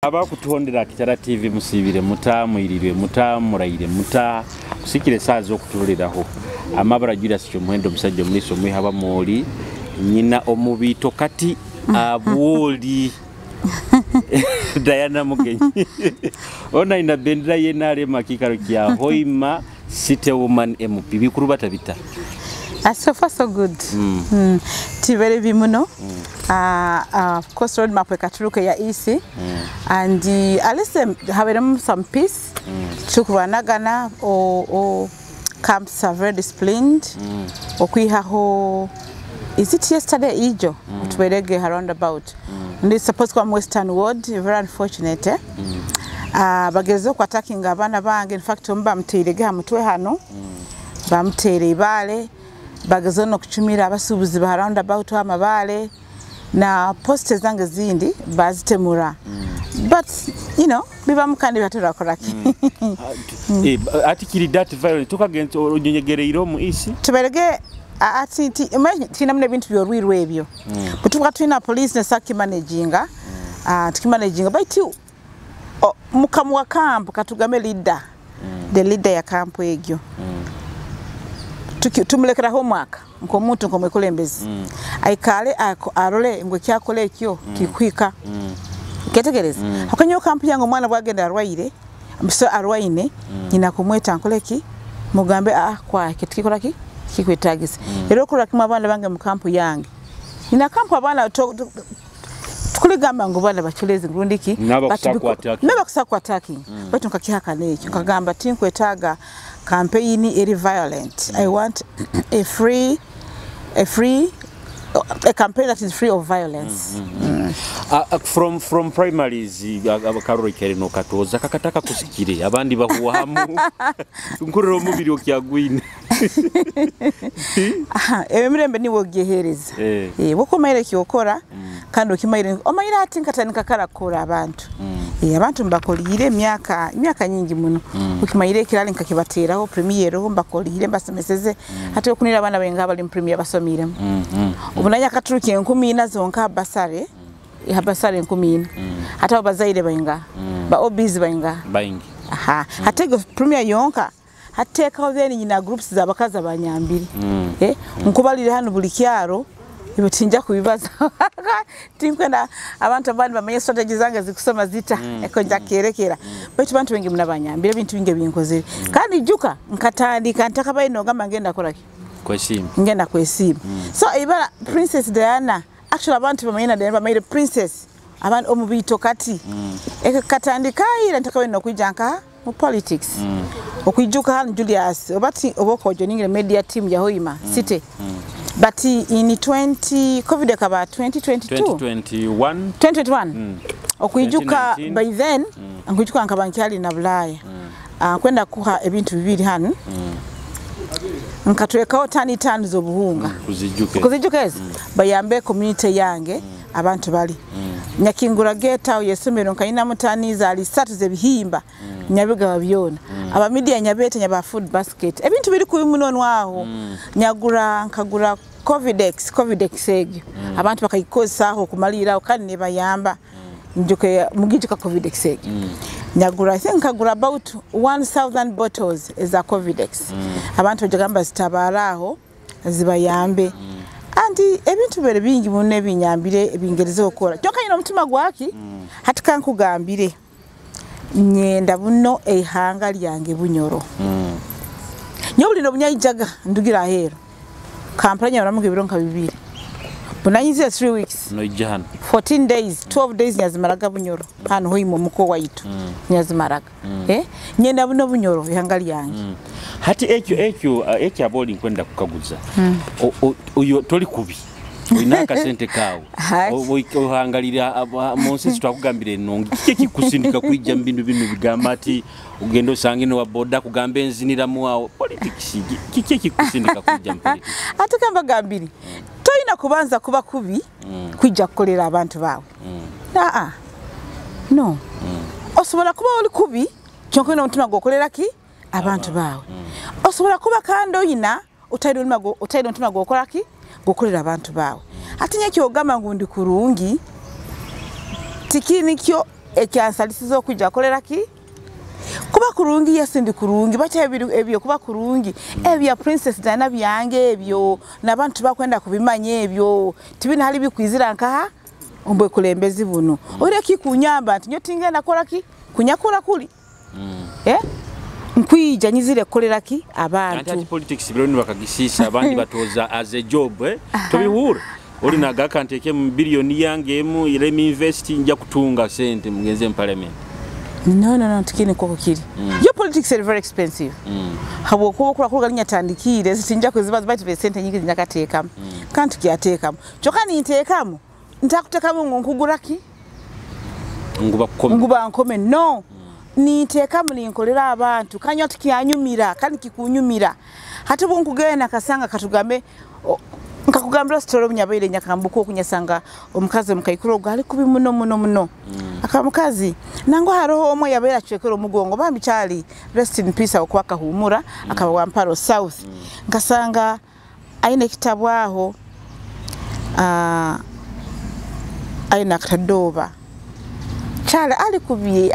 Abakutuhondera Kitara TV, musiibire muta, mwirirwe muta, muraire muta, kusikira esaawa z'okutuloleraho. Amabara Julius Kyomuhendo, omusajja omuliisa omwiha mwoli nyina omubiito kati abwoli Diana Mugenyi ona ina bendera yenarema kikaro kya Hoima City Woman MP bikuru batabita. So far so good. Tibere bimuno. Of course road map ekaturuka ya EC. And at least haberemu some peace. Tukurwanagana o camps are very disciplined. Okwihaho is it yesterday ijo tuberege roundabout. Ndi supposed kuba Western Ward, very unfortunate. Eh? Bageze ku attacking abaana bange, in fact omu bamuteirege ha mutwe hano. Bamuteire ibale. Bageze no kucumira abasuubuzi ba roundabout amabaale na poste zange zindi bazitemura. But you know, bibamu kandi baturakoraki. Ati kiri that violence tukagenza onyonyegereire omu isi tuberege ati tinamune ebintu byorwirwe ebyo. Butuka tulina police ne saki managinga tukimanaginga baitu mukamu wa camp katugame leader. The leader ya camp egyo. Tumulekera homework nkomuntu nkomwekulembezi. Aikale arole ngwe kyakole ekyo kikwika. Ketegereza. Akanyo camp yange omwana bwagenda arwaire so arwaine nyina kumweta nkoleki mugambe kwa kitukikola ki kikwetagisa. Era okola kimwe abaana bange mu camp yange. Nina camp abaana tukuligamba ngo bana bachulezi ngurundiki naba kusakwa attacking. Baitu nkakihaka nekyo nkagamba tinkwetaga campaign eri violent. I want a campaign that is free of violence. From primaries abakaroro ikere no katoza kakataka kusikire abandi bahuwamu nkurira omubiri okyagwine. Emirembe niwo gihereza. Wokomaire kyokora kandi okimaire omayira ati nkatandika karakora abantu. Abantu mbakolire emyaka nyingi muno. Okimaire ekirali nkakibateraho premier ho mbakolire mbasomeseze ate okunira abana benga bali mu premier basomiremu. Obunanya katuruki 14 zonka basare habasare 14. Hata abazaire bainga ba OBs bainga baingi. Hatego premier yonka hatekaho then nyina groups zabakaza banyambiri. Nkubalire hano buli kyaro ibyo tinja kubibaza. Tinkwenda abantu abandi bamenye strategy zange zikusoma zita eko nja kerekera. Baitu bantu bengi munabanyambire bintu binge binkozere. Kandi juka nkatandika ntakabaye nogamba ngenda kolaki kwesiima. Ngenda kwesiima. So ibara Princess Diana actually abantu bamenye na Diana bamaire princess abantu omubito kati. Eko katandika ira ntakabaye nokuja nka mu politics. Okwijuka hano Julius obati oboko joining media team ya Hoima City. But in 20 COVID akaba 2022 2021 okwijuka by then nkwijuka nkaba nkyali na Bulaya. Kwenda kuha ebintu bibiri hano. Nkatwekaho tani tano z'obuhunga. Kuzijuke ezi. Bayambe community yange abantu bali. Nyakingura gate awo yesomero nkayina mutani za lisatu zebihimba. Nyabiga babyona. Aba media nyabete nyaba food basket. Ebintu biri kubi muno nwaho. Nyagura nkagura Covidex egyo. Abantu bakayikoza aho kumalira kandi ne bayamba. Njuke mugijuka Covidex egyo. Nyagura I think nkagura about 1000 bottles eza Covidex. Abantu bagamba zitabaraho zibayambe. Andi ebintu bere bingi muno ebinyambire ebingereze okora. Kyonka nyina omutima gwaki hatika nkugambire. Nyenda buno eihanga lyange Bunyoro. Nyobuli no bunyayijaga ndugira ahero. Kampala nyabaramuka ebiro nka bibiri. Bunanyize 3 weeks. No ijana. 14 days, 12 days nyazimaraga Bunyoro. Hano hoimo muko waitu. Nyazimaraga. Nyenda buno Bunyoro ihanga lyange. Hati ekyo aboli nkwenda kukaguza. Oyo toli kubi. Oyina akasente kawe. Ohangalira mu nsi twakugambire ennungi. Kiki kikusindika kwijja mu bintu bino bigamba ati ugenda osange ne wa boda kugamba enziniramu awo politics. Kiki kikusindika kwijja mu politics? Ate kamba gambiri. Toyina kubanza kuba kubi kwijja kukolera abantu baawe. No. Osobola kuba oli kubi kyonka oyina omutima gw'okolera ki abantu baawe. Osobola kuba kandi oyina otayina omutima gw'okola ki gukorera abantu baawe. Ate nyekyo ogamba ngu ndi kurungi tikini kyo Ekyansalisiza okwijja akolera ki? Kuba kurungi yes ndi kurungi bacha ebyo kuba kurungi ebya Princess Diana byange ebyo n'abantu bakwenda kubimanya ebyo tibina hali bikwizira nkaha ombwe kulembezi buno oreki kunyamba nti nyo tingenda kola ki kunyakula kuli nkwija nyizire kolera ki abantu anti politics biro nibakagisisa abandi batoza as a job tobihura oli nagaka nteke mu billion yange emu let me invest nja kutunga sente mugenze mu parliament. No tikini koko kiri. Your politics are very expensive. Habwokuba okula kuluga linya tandikire sinja kuzibaza bati sente nyingi zinyakateekamu. Kandi tukiyateekamu kyokka ninteekamu ntakutekamu ngo nkugura ki nguba nkome no. Ninteekamu ninkolera abantu kanywa tukiyanyumira kandi kikunyumira hati bwo nkugenda kasanga katugambe nkakugambira story omunyabaire nyakambuko okunyasanga omukazi omukaikuru ali kubi muno muno muno. Akamukazi nango haroho omwe yabaire acwekera omugongo bambi kyali rest in peace okuba kahumura akaba wa Mparo South. Nkasanga aine ekitabo aho aine akatadoba kyali ali kubi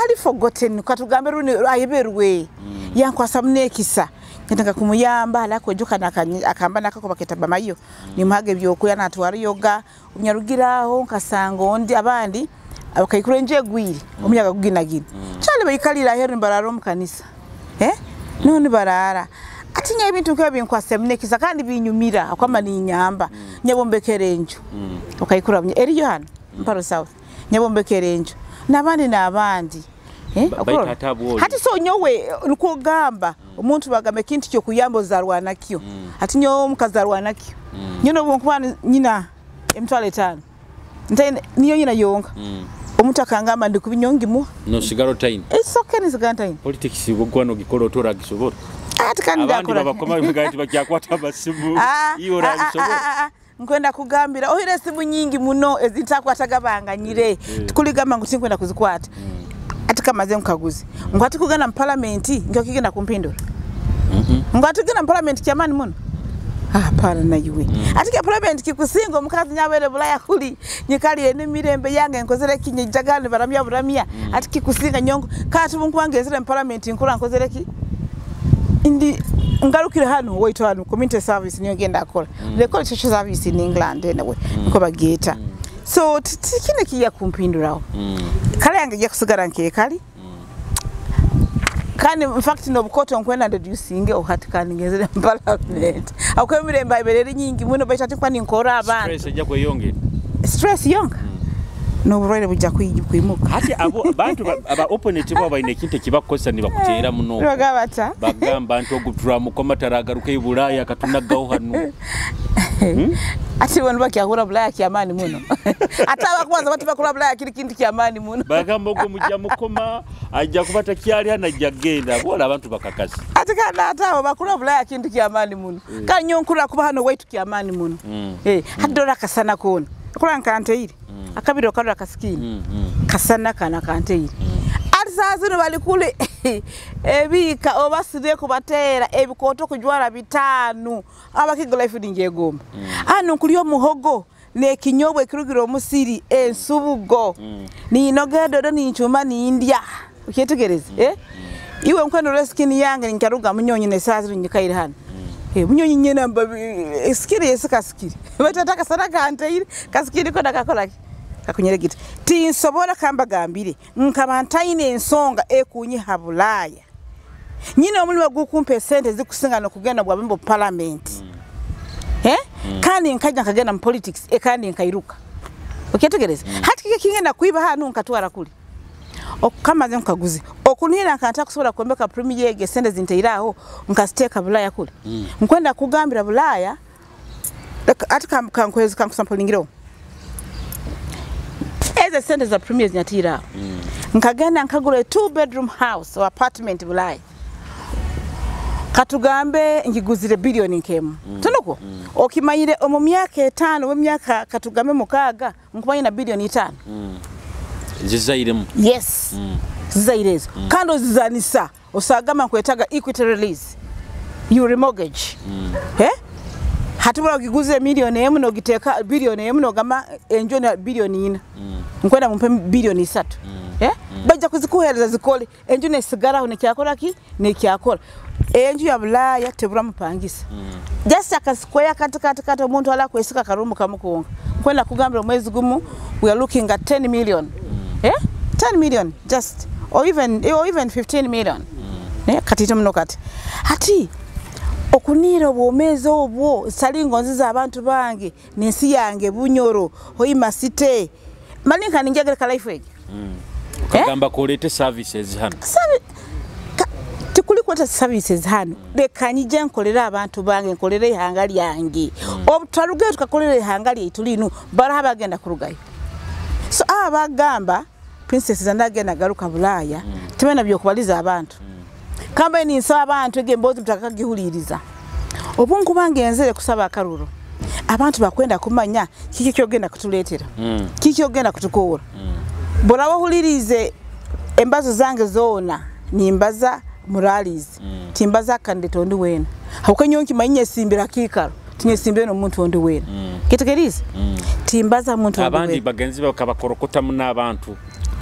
ali forgotten katugambe runi ayeberwe yankwasa munekisa ngatanga kumuyamba alako joka akamba nakakoba ketaba mayo nimuhage byokuya natwara yoga unyarugiraho nkasanga ondi abandi abakaikuru nje gwiri omunyaga kuginagina cyane bayikalira hero mbarara mu kanisa none barara atinya ebintu nk'ebyo binkwasa munekisa kandi binyumira akwama ninyamba nyabombekere enju okaikura eriyo hano Mparo South nyabombekere enju nabandi nabandi hati so nyowe nukugamba omuntu bagamba ekintu kyo kuyamba ozarwa nakyo hati nyowe omukazarwa nakyo nyono bonkuba nyina emitwalo 5 nte niyo nyina yonka omuntu akangamba ndi kubinyongimu no sigaro time it's okay ni sigaro time politics bugwano gikoro tora gisobora ati kandi ndakora abandi bakoma bigati bakyakwata amasimu iyo rabisobora nkwenda kugambira ohire simu nyingi muno ezintakwatagabanganyire tukuligamba ngu tinkwenda kuzikwata ati kamaze nkaguzi ngwati kugenda mu parliament ngyo kigenda kumpindura ngwati kugenda mu parliament kyamani muno hapana na iwe ati ke parliament kikusinga omukazi nyabere bulaya kuli nyikali ene mirembe yange nkozere kinye jagani baramya buramya ati kikusinga nyongo kati bunkubangezere mu parliament nkura nkozere ki indi ngarukire hano wait hano community service niyo ngenda akola they call it social service in England anyway niko bageta so tikine kiya kumpinduraho kale yange ya kusigara nke kali kandi in fact no bukoto nkwenda reducing ohati kandi ngezere parliament akwemiremba iberere nyingi muno baita tikwa ninkora abantu stress ejja kweyongera stress yonka no burwaire bujja kwimuka hati abo bantu aba opponent bo bayine kintu kibakosa ni bakuteera muno bagabata bagamba nti ogutura mukoma taragaruka ibulaya katunagaho hano ati wanu bakyahura bulaya kyamani muno ate abakubanza bati bakura bulaya kiri kintu kyamani muno bagamba ogwo mujja mukoma ajja kuba takyali hano ajja genda bola abantu bakakasi ati kandi ate abo bakura bulaya kintu kyamani muno kandi nyo nkura kuba hano waitu kyamani muno hati dora kasana kona kura nkanteire akabiro karora kasikini kasana kana kanteire ati saa zino bali kule ebika obasire kubatera ebikoto kujwara 5 abakigo life ningegomba ano nkulyo muhogo nekinyobwe kirugiro omusiri ensubugo ninogedodo ninchuma nindya ukyetegereze iwe nkwendo skin yange nkaruga munyonyi ne saa zino nyikaire hano munyonyi nyena skiri yesika skiri batataka sadaka anteire kasikiri ko ndakakola kakunyeregita tinsobola kamba gambire nkaba ntaine ensonga ekunyiha bulaya nyine omulimu gukumpa sente zikusinga nokugenda bwa member parliament kandi nkaja nkagenda mu politics kandi nkairuka okyetegereza hati kike kingenda kuiba hano nkatwara kuli okukamaze nkaguzi okunira nkanta kusobola kuombeka premier yege sente zinteiraho nkasiteka bulaya kuli nkwenda kugambira bulaya ati kankwezi kankusamplingiro eze sente za premier zinyatira nkagenda nkagura 2 bedroom house or apartment bulaya katugambe ngiguzire billion nkemu tunoko okimanyire omu myaka 5 we myaka katugambe 6 nkumanyina billion 5 zizairemu yes zizairezo kandi ozizanisa osagamba nkwetaga equity release you remortgage Hati bura ogiguze miliyoni 1 nogiteeka biliyoni 1 nogamba enju na biliyoni 4. Nkwenda mumpe biliyoni 3. Bajja kuzikuhereza zikole enju nesigaraho nekyakora ki nekyakora. Enju ya Bulaya tebura mupangisa. Just akasquare kati kati kati omuntu ala kwesika karumu kamukunga. Kwenda kugambira omwezi gumu we are looking at 10 million. 10 million just or even 15 million. Kati muno kati. Hati okunira obwomezi obwo salingo nziza abantu bange n'ensi yange Bunyoro Hoima City. Malinka ninjagera ka life egi. Kagamba kolete services hano. Tikuli kwata services hano. Leka nyije nkolera abantu bange nkolera ihanga lyange. Obutaruge tukakolera ihanga lyaitu linu baraha bagenda kurugayo. So abagamba princess zandagenda garuka Bulaya tibena byokubaliza abantu. Kamba ni nsaba abantu egembozi mutakagihuliriza. Obungu bange nzere kusaba akaruru. Abantu bakwenda kumanya kiki kyogenda kutuletera. Kiki kyogenda kutukora. Bora wahulirize embazo zange zona nimbaza muralizi. Timbaza candidate ondi wena. Hakukanyo nkimanye simbira kikaro. Tinyesimbire no muntu ondi wena. Kitegereze? Timbaza muntu ondi wena. Abandi bagenzi bakabakorokota muna abantu.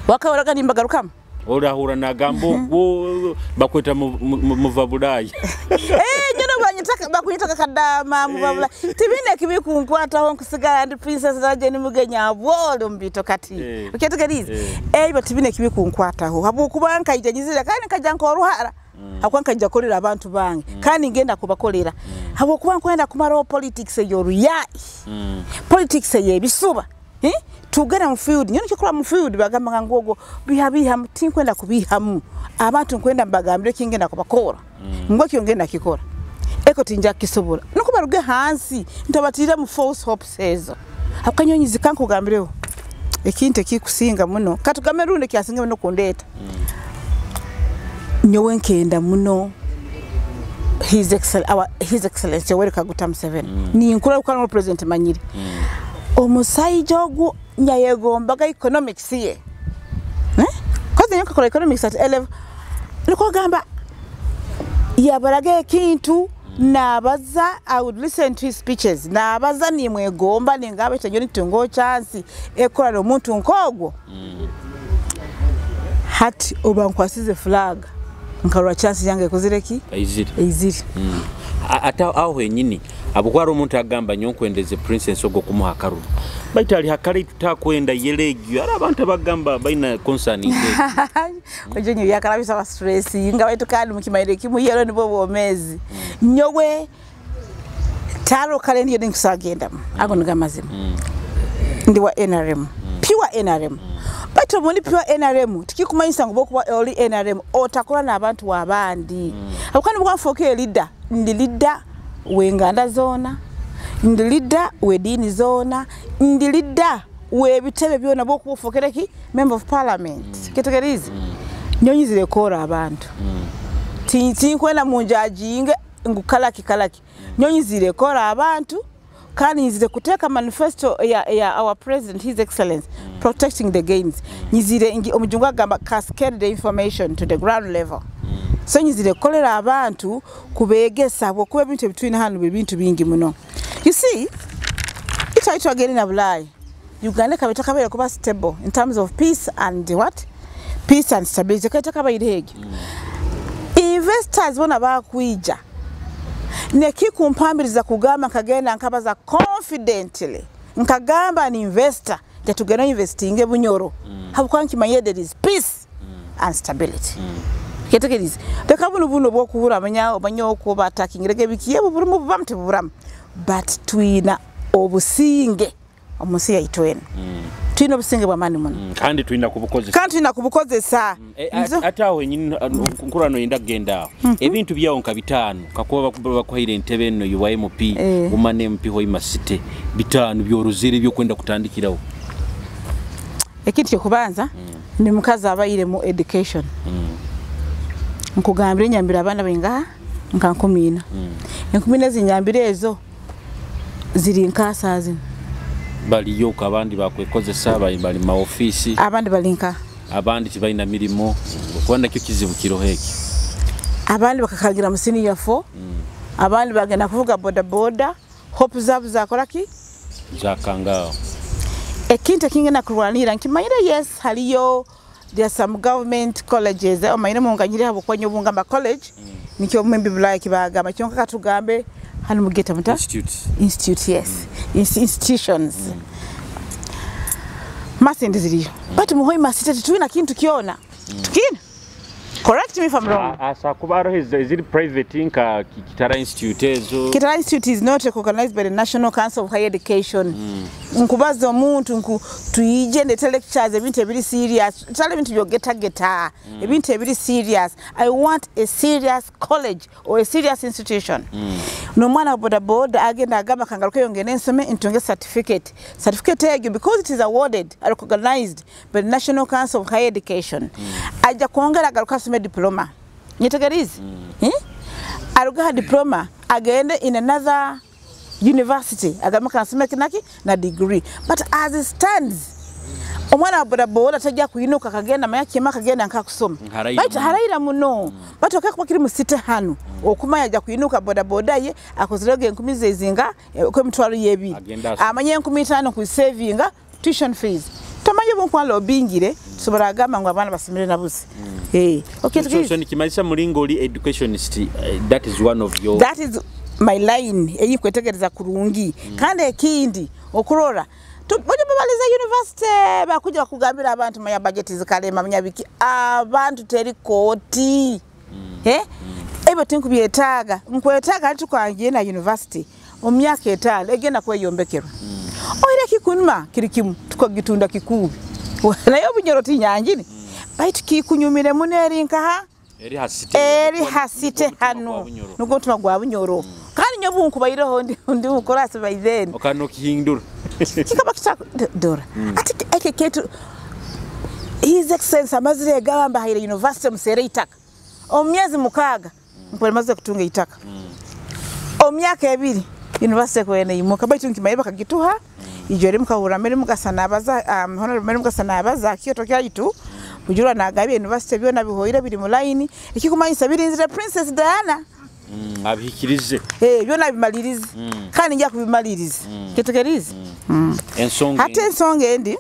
Wakahoraga nimbagarukamo. Orahura nagambo gwo bakweta muva Bulaya. Nyono banyitaka bakunyitaka kadama muva Bulaya. Tibine kibikunkwataho nkusigala ndi princess naje ni mugenya bwolo mbito kati. Ukitegereze? Ibo tibine kibikunkwataho. Habwokuba nkaija nyizira kandi nkaja nkoruhara. Hakwa nkaja kolera abantu bange. Kandi ngenda kubakolera. Habwokuba nkwenda kumaraho politics eyoruyayi. Politics eyebisuba. Tugenda mu field nyono kikora mu field bagamba ngogo biha tinkwenda kubihamu abantu nkwenda mbagambire kingenda kubakora. Ngo kyongenda kikora eko tinja kisobora nuko baruge hansi ntabatira mu false hopes ezo akanyonyi zikankugambireho ekintu kikusinga muno katugame runde kyasinga muno kundeta. Nyowe nkenda muno his excellence Yoweri Kaguta Museveni. Ni nkura ukana president manyiri. Omusajja ogwo nyayegombaga economics ye. Kozi nyoka kola economics at 11. Niko gamba yabaraga ekintu nabaza I would listen to his speeches. Nabaza nimwegomba ningabe chenyo nitungo chance ekora omuntu nkogwo. Hati oba nkwasize flag nkarwa chance yange kuzireki Aiziri. Aiziri. Ata aho wenyini abukwara omuntu agamba nyonkwendeze princess ogo kumuha akaruru. Baita ali hakare tutakwenda yelegyo ara abantu bagamba baina concern inde. Ojenyo yakarabisa ba stress nga baitu kandi mukimaire kimu yero nibo bomezi. Nyowe taro kale ndiyo nkusagenda. Ago niga mazima. Ndi wa NRM. Pure NRM. Baitu muri pure NRM tikikumanyisa ngo bokuba oli NRM otakora n'abantu wabandi. Akandi bwafoke leader ndi leader wenganda zona ndi leader we dini zona ndi leader we bitebe byona bokufokera ki member of parliament. Kitegereze. Nyonyi zirekora abantu. Tinkwenda munjajinge ngukalaki kalaki. Nyonyi zirekora abantu kandi nyizire kuteka manifesto ya our president his excellence protecting the gains. Nyizire omujungu agamba cascade the information to the ground level. So nyizire kolera abantu kubegesa bwo ebintu ebitwina hano bintu bingi muno. You see itwa agenda na Bulaya. Uganda kabeta kabere kuba stable in terms of peace and what? Peace and stability. Kabeta kabaire hegi. Investors bona bakwija. Nekikumpambiriza kugamba nkagenda nkabaza confidently. Nkagamba ni investor tetugenda investinge Bunyoro. Habukwa nkimanye there is peace and stability. Ketegereze. Reka buno buno bwo kuhura amanya obanyo ko attacking rege bikiye buburimu bubamte buburam. But twina obusinge omusi yaitwena. Twina obusinge bwa mani muno. Kandi twina kubukozesa. Kandi twina kubukozesa. Ata aho nyini nkurano yenda kugenda aho. Ebintu byawo nka bitano kakuba bakuhaire entebe eno yuwa MP umane MP Hoima City bitano byoruzire byo kwenda kutandikirawo. Ekintu kyokubanza ni mukazi abayire mu education. Nkugambire nyambira abana benga nka 14. 14 zinyambire ezo ziri nkasazi. Baliyo abandi bakwekozesa bali ma office abandi balinka abandi tibalina mirimo kwanda kyo kizibu kiroheki abandi bakakagira mu senior 4 abandi bagenda kuvuga boda boda Hope zaabo zakora ki? Zakangao. Ekintu ekingenda kurwanira nkimanyire, yes, haliyo, there are some government colleges omanyire munganyire habwokuba obungamba college nikyo mumbi Bulaya kibagamba, kyonka katugambe hanu mugeta muta institute. Institute, yes. Institutions masente ziriyo, but mu Hoima City tetulina kintu kyona. Tukina, correct me if I'm wrong. Asa kuba hariho eziri private nka Kitara Institute ezo. Kitara Institute is not recognized by the National Council of Higher Education. Nkubaza omuntu nku tuyije ndete lectures, ebintu ebiri serious, tali ebintu byogetageta, ebintu ebiri serious. I want a serious college or a serious institution. N'omwana wa boda boda agenda agamba kangarukeyo ngende nsome ntunge certificate. Certificate egyo, because it is awarded and recognized by the National Council of Higher Education, ajja kwongera agaruka asome diploma. Nyetegerize? Eh? Aruga diploma agende in another university agambe kansome kinaki na degree. But as it stands, omwana wa boda boda tajja kuyinuka kagenda mayakima kagenda nkakusoma. Haraira Baitu muno. Haraira muno. Batu okakuba kiri mu city hanu okumanya ajja kuyinuka boda boda ye akozerege 1000 zezinga kwemitwalo yebiri. Agenda asome. Amanye 5,000 ku savinga tuition fees. Tomanye bunkwala obingire tusobola agamba ngu abaana basomere nabuzi. Okay, So nikimalisa mulingo oli educationist, that is one of your That is my line eyikwetegereza kurungi. Kandi ekindi okurora bajja babaliza university bakuja bakugambira abantu manya budget zikalema manya biki abantu teri kooti. Ebyo tinkubyetaaga, nkwetaaga ati tukwangiye na university omu myaka 5 egenda kweyombekerwa. Oire kikunuma kiri kimu tukagitunda kikubi naye obunyoro tinyanjini baitu kikunyumire muno eri nkaha eri hasite eri hasite Nugwo mutima hano gwa Bunyoro. Nugwo mutima gwa Bunyoro. Kandi nyo bunkubaireho ndi bukorasi by then okano kihindura kikaba kita dora ati eke ketu His Excellency amazire egamba haire university musere itaka omu myezi 6 mpwe maze kutunga itaka omu myaka 2 university kwene imuka baitu nkimaye bakagituha ijo ri mukahura mere mugasana abaza honorable mere mugasana abaza Kyoto kyaitu bujura nagabye university byona bihoire biri mu line ikikumanyisa birinzire Princess Diana. Abihikirize. Byona bimalirize kandi nja kubimaliriza kitegereze. Ensonga Hata ensonga endi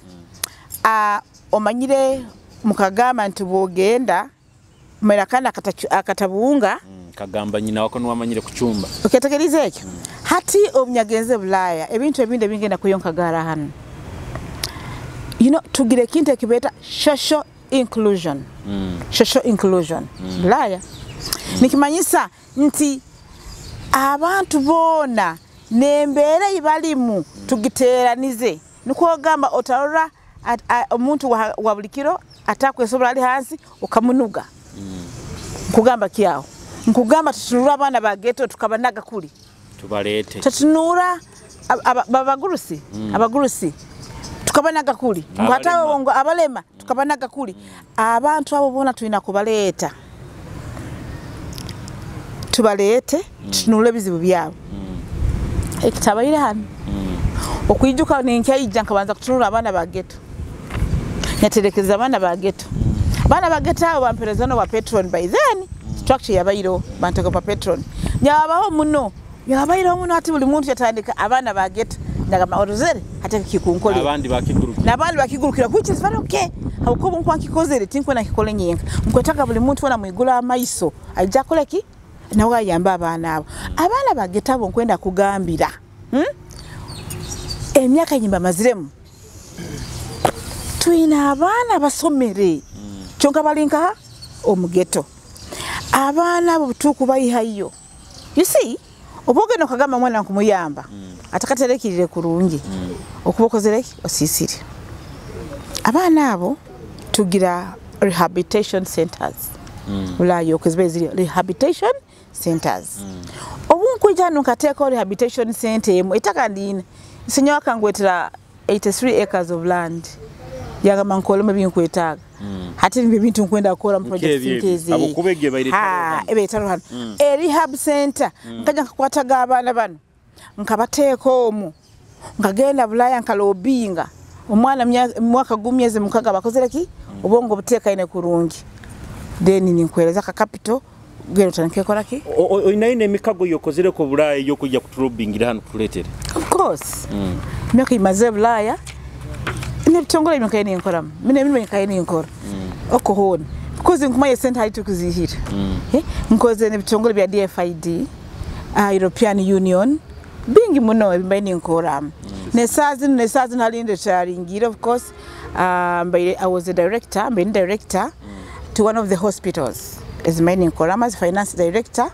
omanyire mukagamba nti bwogenda mera kandi akatabuunga. Kagamba nyina wako niwamanyire kuchumba. Oketegereza ekyo. Hati obunyagenze Bulaya ebintu ebindi ebingenda kuyonkagara hano, tugire ekintu ekibeta social inclusion. Social inclusion Bulaya nikimanyisa nti abantu boona nembeera ibalimu tugiteranize, nikwo ogamba otarora omuntu wa buli kiro atakwesobola ali hansi okamunuga. Nkugamba kyawo, nkugamba tutunura abaana ba ghetto tukabanaga kuli tubalete, tutunura abagurusi abagurusi tukabanaga kuli ngatawe ngo abalema tukabanaga kuli. Abantu abo bona tulina kubaleeta, tubalete tutunule ebizibu byabo. Ekitabaire hano okwijuka ninkyaija nkabanza kutunura abaana ba ghetto, nyaterekeza abaana ba ghetto. Abaana ba ghetto abo bampereza no wa patron by then structure yabairo banteka pa patron nyabaho muno yabairo muno ati buli muntu yatandika abaana ba ghetto ndagamba oruzere hata kikunkole abandi bakigurukira nabandi bakigurukira, which is very okay. Hakuba nkwa nkikozere tinkwe na kikole nyenka nkwetaka buli muntu wana mwigula amaiso ajja kola ki nawe ayamba abaana abo. Abaana ba ghetto abo nkwenda kugambira emyaka nyimba maziremu twina abaana basomere kyonka balinka omugeto abaana abo tukubayihayo. You see, obogeno kagamba mwana nkumuyamba atakaterekirire kurungi okubokozereki osisire. Abaana abo tugira rehabilitation centers. Ulayo okuzibeziri rehabilitation centers. Obunkwija nkateeka rehabilitation center emu etaka ndine nsinyo akangwetera 83 acres of land yagamba nkolemo ebinkwetaaga. Hati nibyo bintu nkwenda kukora mu project nkezi abo kubege baire ebetaro hano e rehab center nkaja nkakwataga abaana bano nkabateeka omwo nkagenda Bulaya nkalobinga omwana mwaka gumyezi 6 bakozere ki obwongo buteekaine kurungi then ninkwereza ka capital Genda otandike kora ki? Oinayo n'emikago yokozereko Bulaaya ey'okujja kutulobingira hano kutuleetere? Of course. Emyaka imaze Bulaaya n'ebitongole ebyo ninkoramu, bino ebintu nkaye ninkora oko hoona, because nkumanya esente hali tukuzihira. Nkoze n'ebitongole bya DFID, European Union, bingi muno ebimbaire ninkoramu. Nesaaha zino hali ndetaringire, of course, mbaire, I was a director, mbaire director to one of the hospitals ezimbaire ninkoramu as finance director,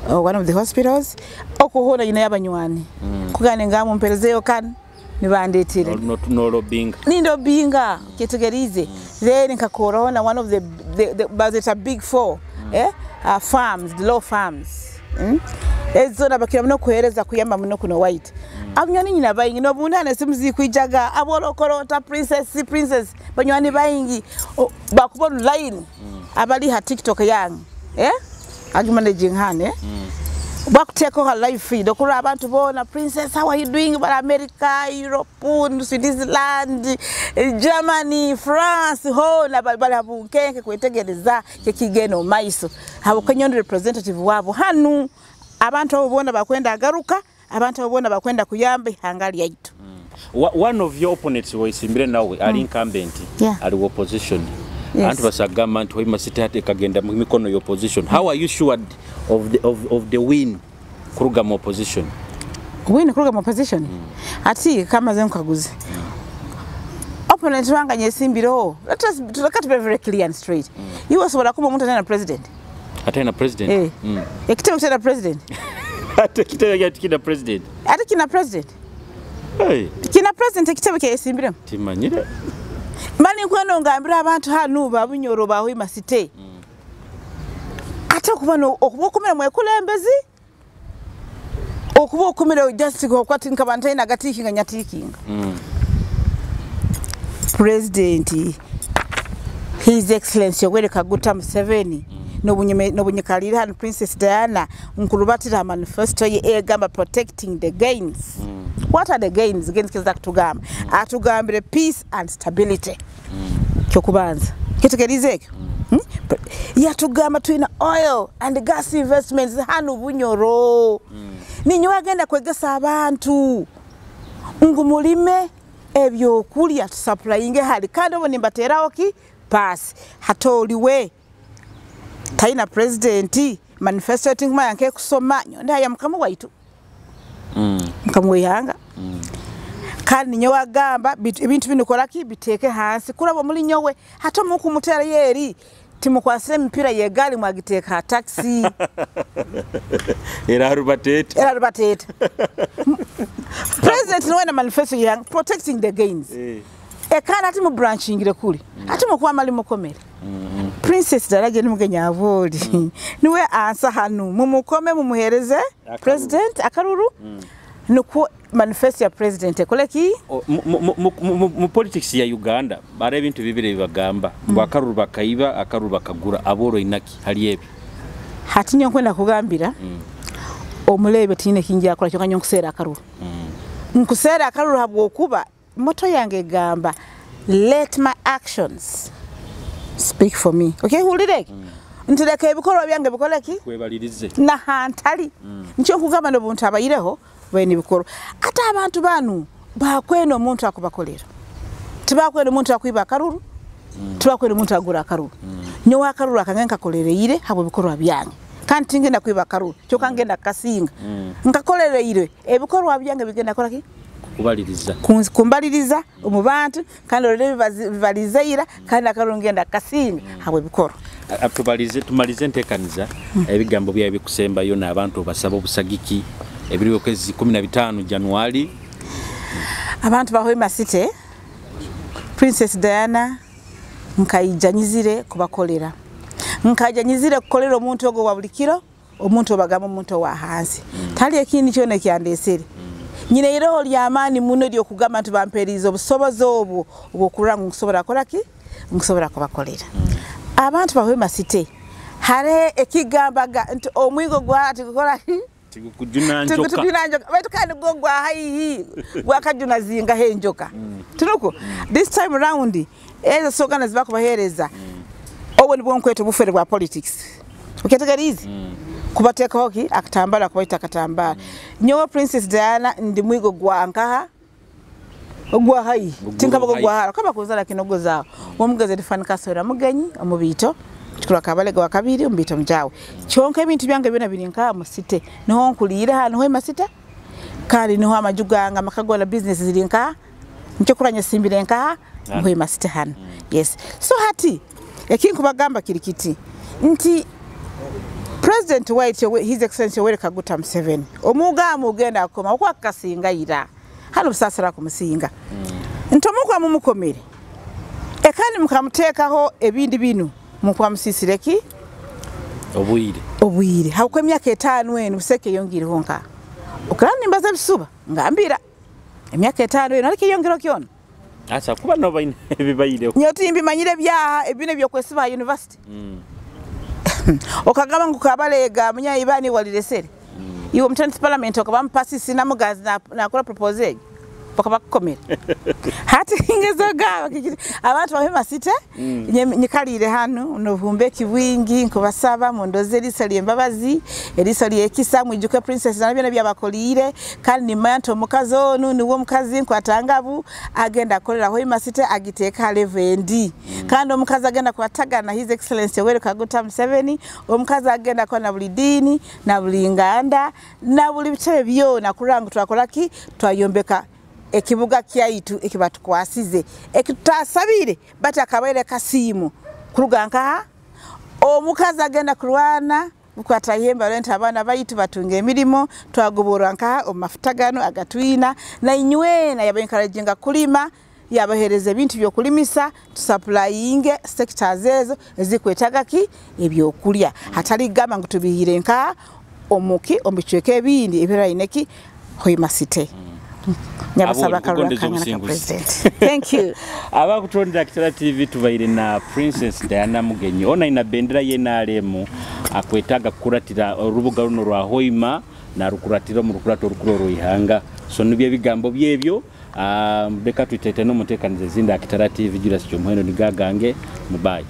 one of the hospitals. Oko hoona nyinayo abanywani kugane nga mumperezeyo kanu nibandetire. Nolobinga. Nindobinga kyetegerize. Then nkakoraho na one of the bazeta big four, firms, the law firms, Ezo nabakira muno kuhereza kuyamba muno kuno white. Abanywani nyina bayingi nobundana esimu zikwijaga abolokorota princess, princess, banywani bayingi bakuba online abali ha TikTok yange, agi managing hane, Bakuteekako ha live feed okulaba abantu boona, "Princess, how are you doing?" Bali America, Europe, Switzerland, Germany, France, hona bali bunkenke kwetegereza kyekigenda omu maiso, habwokuba ndi representative waabo hanu. Abantu abo boona bakwenda agaruka, abantu abo boona bakwenda kuyamba ihanga lyaitu. One of your opponents weisimbire nawe ali incumbent, ali opposition. Antu basagamba nti Hoima City hati ekagenda mu mikono ya opposition. How are you sure of the win kuruga mu opposition? Win kuruga mu opposition? Ati kamaze nkaguze opponent wange nyesimbireho, let us look at, be very clear and straight. Iwe osobola kuba omuntu atali na president? Ate na president? Eh. Ekitebe kitali na president? Ate kitebe kina president? Ate kina president? Hey. Kina president ekitebe kyeyesimbiremu? Timanyire. Mani nkweno ngambira abantu hanu babunyoro ba Hoima City, ate okuba okuba okumira mwekulembezi, okuba okumira just okwati nkaba ntalina gatiikinga nyatiikinga. President, His Excellency Yoweri Kaguta Museveni, n'obunyikalira hano Princess Diana nkurubatira manifesto ye egamba protecting the gains. What are the gains? Gains kiza kutugamba, atugambire peace and stability. Kyokubanza kitegeerize ekyo. Yatugamba tulina oil and gas investments hano Bunyoro. Ninyo agenda kwegesa abantu ngu mulime ebyokulya tusupplyinge hali, kandi obo nimbateraho ki pass hatoliwe talina president manifesto tinkumanya nke kusoma nyonda ya mukama waitu, mukama w'ihanga. Kandi ninyo wagamba ebintu bino koraki biteeke hansi kuraba muri nyowe hata mukumutera yeri timukwasire emipira yegali mwagiteeka ha taxi. Era rubatete. Era rubatete. President niwe na manifesto yang protecting the gains. Ekana ati mu branchingire kuli ati mukuba mali mukomere. Princess Darage ni mugenya avoli niwe ansa hanu mumukome mumuhereze. Akaruru. President akaruru nuko manifesto ya president ekoleki. Mu politics ya Uganda bara ebintu bibiri bibagamba ngo akaruru bakaiba, akaruru bakagura. Aboro inaki hali ebi? Hati nyo nkwenda kugambira omulebe tine kingi akola kyo kanyo nkuseera akaruru. Nkuseera akaruru habwokuba motto yange egamba, "Let my actions speak for me." Okay, hulire ntireka ebikolwa byange bikoleki. Kwebalirize. Nahantali nikyo nkugamba n'obuntu abayireho bene bikolwa, ate abantu banu bakwena omuntu akubakolera, tibakwena omuntu akwiba akaruru, tibakwena omuntu agura akaruru. Nyowe akaruru akange nkakolereire habwe bikolwa byange, kandi tingenda kwiba akaruru kyokka ngenda kasinga nkakolereire ebikolwa byange bigenda kola ki? Kubaliriza. Kumbaliriza omu bantu, kandi olere bibalizeira, kandi akaruru ngenda kasinga habwe bikolwa. Tubalize tumalize entekaniza ebigambo byawe bikusembayo n'abantu basaba obusagiki ebiri okwezi 15 Januari. Abantu ba Hoima City, Princess Diana nkaija nyizire kubakolera, nkaija nyizire kukolera omuntu ogwo wa buli kiro, omuntu obagamba omuntu wa hansi. Tali ekindi kyona ekyandesere. Nyine iroho ly'amaani muno eryokugamba nti bamperize obusobozi obwo obwokurora ngu nkusobora kukola ki, nkusobora kubakolera. Abantu ba Hoima City, hare ekigambaga nti omwigo gwati kukola ki? Tigukujuna njoka. Tugujuna njoka baitu kandi gwo gwa haihi gwakajuna zinga henjoka. Tunuko this time round ezo sogana ziba kubahereza obwo nibwo nkweta obufere bwa politics. Okyetegeriize kubateekaho ki akatambara, kubaita akatambara. Nyowe Princess Diana ndi mwigo gwa nkaha ogwa hai tinkaba gwa hara kaba kuzara kinogo zao omugeze difani kasora mugenyi omubito kikura kabalega wa kabiri omubito mjawe kyonka ebintu byange byona biri nka musite niho nkulire hano ho masite kandi niho amajuganga makagola business ziri nka nicyo kuranya simbire nka niho masite hano. Yes, so hati ekinkubagamba kiri kiti nti President White, His Excellency Yoweri Kaguta Museveni omugamu ugenda akoma okwakasinga ira hano busasira kumusinga ntomukwa mumukomere ekandi mukamutekaho ebindi binu mukwa musisireki obwire hakwe emyaka 5 enu buseke yongiriho nka okrani mbaza bisuba ngambira emyaka 5 enu ariko yongero kyona asa kuba no baine ebibaire nyoti mbimanyire byaha ebine byokwesiba university. Okagamba ngu kabalega munyaibani waliresere iwe mutani parliament okabampasisi namugazi nakora propose bakabakomera hati ingezoga abantu bahema site nyikalire hano nobumbeki bwingi nkubasaba mundoze eriso lyembabazi eriso lyekisa mwijuke Princess na byona byabakolire kandi nimanto omukazi onu niwo omukazi nkwatangabu agenda akolera Hoima City agiteka level ndi. Kandi omukazi agenda kwatagana His Excellency Yoweri Kaguta Museveni, omukazi agenda kona buli dini na buli nganda na buli bitebe byona kurangu twakolaki twayombeka ekibuga kyaitu ekibatukwasize ekitutasabire batakabaire kasimu kuruga nkaha omukazi agenda kurwana bukwatayemba rent abana baitu batunga emirimo twagobora nkaha omafuta gano agatwina na inywena yabenkarajinga kulima yabahereza ebintu byokulimisa tusupplyinge sectors ezo ezikwetaga ki ebyokulya hatali gamba ngu tubihire nka omuki ombicweke ebindi ebiraineki Hoima City. Nyabasaba karura president. Thank you. Abakutondera Kitara TV tubaire na Princess Diana Mugenyi ona ina bendera ye NRM akwetaga kukuratira orubuga runo rwa Hoima na rukuratira mu rukurato rukuru rwihanga. So nibyo bigambo byebyo reka twitete no mutekanize zinda Kitara TV Julius Chomweno nigagange mubaye.